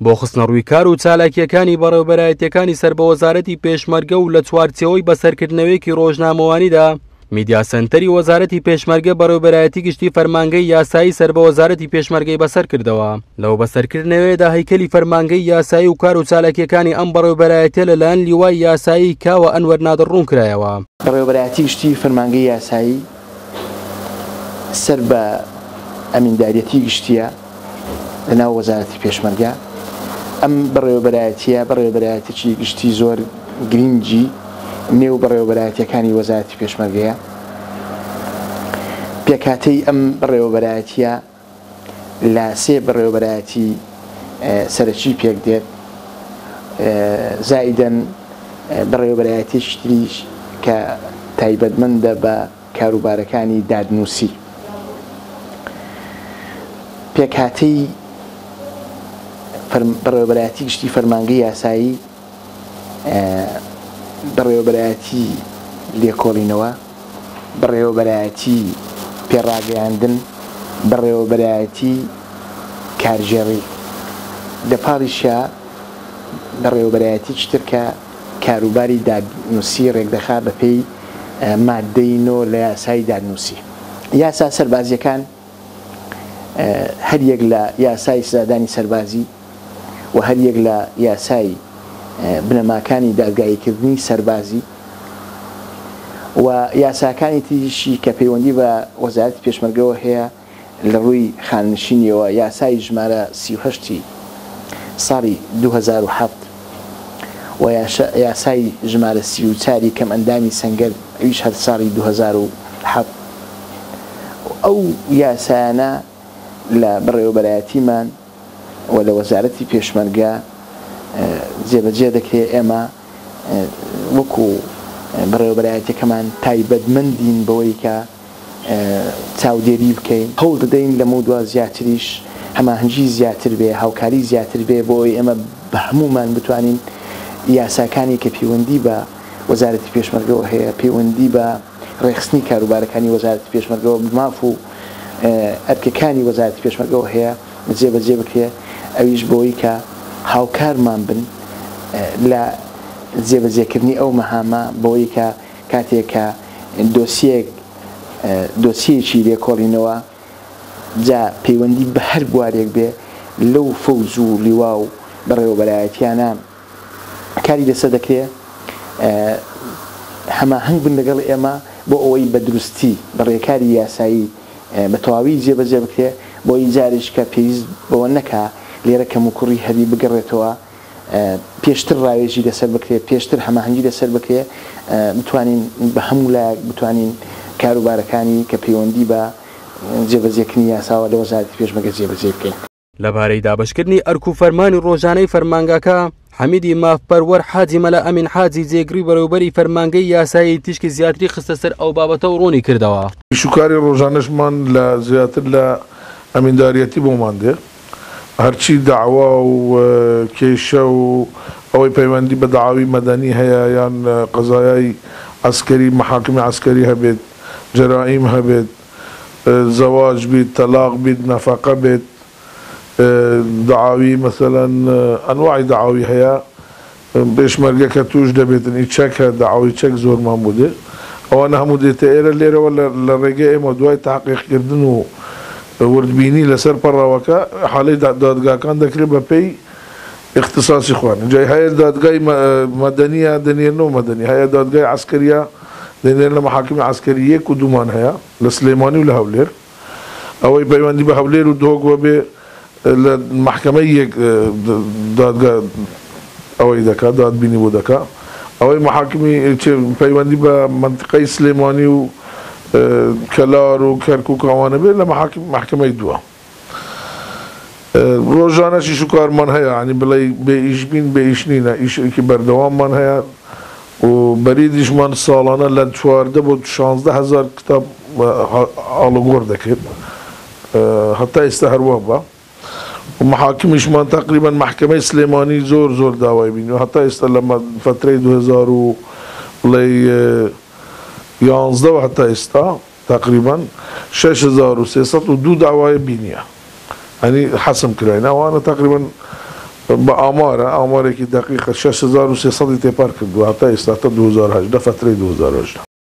بۆ خستنەڕووی کار و چالاکییەکانی بەڕێوەبەرایەتییەکانی سەر بە وەزارەتی پێشمەرگە و لە چوارچێوەی بەسەرکردنەوەیەکی ڕۆژنامەوانیدا، میدیا سەنتەری وەزارەتی پێشمەرگە بەڕێوەبەرایەتی گشتی فەرمانگەی یاسایی سەر بە وەزارەتی پێشمەرگەی بەسەرکردەوە. لەو بەسەرکردنەوەیەدا هەیکەلی فەرمانگەی یاسایی و کار و چالاکییەکانی ئەم بەڕێوەبەرایەتییە لەلایەن لیوای یاسایی کاوە ئەنوەر نادر ڕوونکرایەوە. بەڕێوەبەرایەتی گشتی فەرمانگەی یاسایی سەر بە ئەمینداریەتی گشتییە لە ناو وەزارەتی پێشمەرگە. ئەم بەڕێوەبەرایەتییە بەڕێوەبەرایەتیی گشتی زۆر گرینگی نێو بەڕێوەبەرایەتییەکانی وەزارەتی پێشمەرگەیە. پێکهاتەی ئەم بەڕێوەبەرایەتییە لە سێ بەڕێوەبەرایەتی سەرەکی پێک دێت، زائیدەن بەڕێوەبەرایەتیەکی تریش کە تایبەتمەندە بە کاروبارەکانی دادنووسی. پێکهاتەی بەڕێوەبەرایەتی گشتی فەرمانگەی یاسایی، بەڕێوەبەرایەتی لێکۆڵینەوە، بەڕێوەبەرایەتی پێڕاگەیاندن، بەڕێوەبەرایەتی کارگێڕی، لە پاڵیشیا بەڕێوەبەرایەتیی تر کە کاروباری دادنووسی ڕێکدەخا بەپێی ماددەی نۆ لە یاسای دادنووسی. یاسا سەربازییەکان هەریەک لە یاسای سزادانی سەربازی و هەریەک لە یاسای بنەماکانی دادگاییکردنی سەربازی و یاساکانی تریشی کە پەیوەندی بە وەزارەتی پێشمەرگەوە هەیە لە ڕووی خانەنشینیەوە یاسای ژمارە 38 ی ساڵی 2007 و یاسای ژمارە 34 ی کەمئەندامی سەنگەر ئەویش هەر ساڵی 2007 ئەو یاسایانە لە بەڕێوەبەرایەتیمان و لە وەزارەتی پێشمەرگە جێبەجێ دەکرێت، ئێمە وەکو بەڕێوەبەرایەتیەکەمان تایبەتمەندین بەوەی کە چاودێری بکەین، هەوڵ دەدەین لەمەودوا زیاتریش هەماهەنگی زیاتر بێ، هاوکاری زیاتر بێ بۆ ئەوەی ئێمە بە هەموومان بتوانین یاساکانی کە پەیوەندی بە وەزارەتی پێشمەرگەوە هەیە، پەیوەندی بە ڕێکخستنی کاروبارەکانی وەزارەتی پێشمەرگەوە، ماف و ئەرکەکانی وەزارەتی پێشمەرگەوە هەیە جێبەجێ بکرێ، ئەویش بەوەی کە هاوکارمان بن لە جێبەجێکردنی ئەو مەهامە، بەوەی کە کاتێک کە دۆسیەک دۆسیەیەکی لێکۆڵینەوە جا پەیوەندی بە هەر بوارێک بێ لەو فەوج و لیوا و بەڕێوەبەرایەتیانە کاری لەسەر دەکرێ هەماهەنگ بن لەگەڵ ئێمە بۆ ئەوەی بە دروستی بە ڕێکاری یاسایی بە تەواوی جێبەجێ بکرێ بۆی جاریش کە پێویست بەوە نەکا لێرە کەموکوڕی هەبی بگەڕێتەوە پێشتر ڕاوێژی لەسەر بکرێ پێشتر هەماهەنگی لەسەر بکرێ بتوانین بە هەموو لایەک بتوانین کاروبارەکانی کە پەیوەندی بە جێبەجێکردنی یاساوە لە وەزارەتی پێشمەرگە جێبەجێ بکەین. لەبارەی دابەشکردنی ئەرک و فەرمانی ڕۆژانەی فەرمانگاکە، حەمیدی مافپەروەر حاجی مەلا ئەمین حاجی جێگری بەڕێوەبەری فەرمانگەی یاسایی تیشکی زیاتری خستە سەر ئەو بابەتە و ڕوونی کردەوە. ئیشوکاری ڕۆژانەشمان لە زیاتر لە ئەمینداریەتی بۆمان دێ، هەرچی دەعوا و کێشە و ئەوەی پەیوەندی بە دەعاوی مەدەنی هەیە یان قەزایای عەسکەری، مەحاکمی عەسکەری هەبێت، جەرائیم هەبێت، زەواج بیت، تەلاق بیت، نەفەقە بێت، دەعاوی مەسەلەن ئەنواعی دەعاوی هەیە، پێشمەرگە کە تووش دەبێتن ئی چەک هە، دەعاوی چەک زۆرمان بۆ دێ، ئەوانە هەموو دێتە ئێرە، لێرەوە لە ڕێگەی ئێمە دوای تەحقیق کردن و وردبینی لەسەر پەڕاوەکە ئیحالەی دادگاکان دەکرێت بە پێی ئیختیساسی خۆیان، ئینجا هەیە دادگای مەدەنیە دەنێرنەوە مەدەنی، هەیە دادگای عەسکەریە دەنێرنە مەحاکمی عەسکەری یەک و دوومان هەیە لە سلێمانی و لە هەولێر. ئەوەی پەیوەندی بە هەولێر و دهۆک وە بێ لە مەحکەمەی یەک دادگا ئەوەی دەکا دادبینی بۆ دەکا ئەوەی مەحاکمی پەیوەندی بە مەنتیقەی سلێمانی و کەلار و کەرکوک ئەوانە بێ لە مەحاکم مەحکەمەی دووە ڕۆژانەش ئیش و کارمان هەیە یانی بڵێی بێ ئیش بین بێ ئیش نینە ئیشێکی بەردەواممان هەیە و بەریدیشمان ساڵانە لە 14 بۆ 16 هەزار کتاب ئاڵوگۆڕ دەکرێت هەتا ئێستا هەروا بە و محاکمیشمان تقریبا مەحکەمەی سلێمانی زۆر زۆر داوای بینی هەتا ئێستا لە فترەی 2000 و بڵێی 11 هەتا ئێستا تقریبا 6302 داوای بینیە، یانی حەسم کراین ئەوانە تقریبا. بە ئامارە، ئامارێکی دەقیقە 6300 ی تێپەڕ کردووە هەتا ئێستا تا 2018 فەترەی 2018.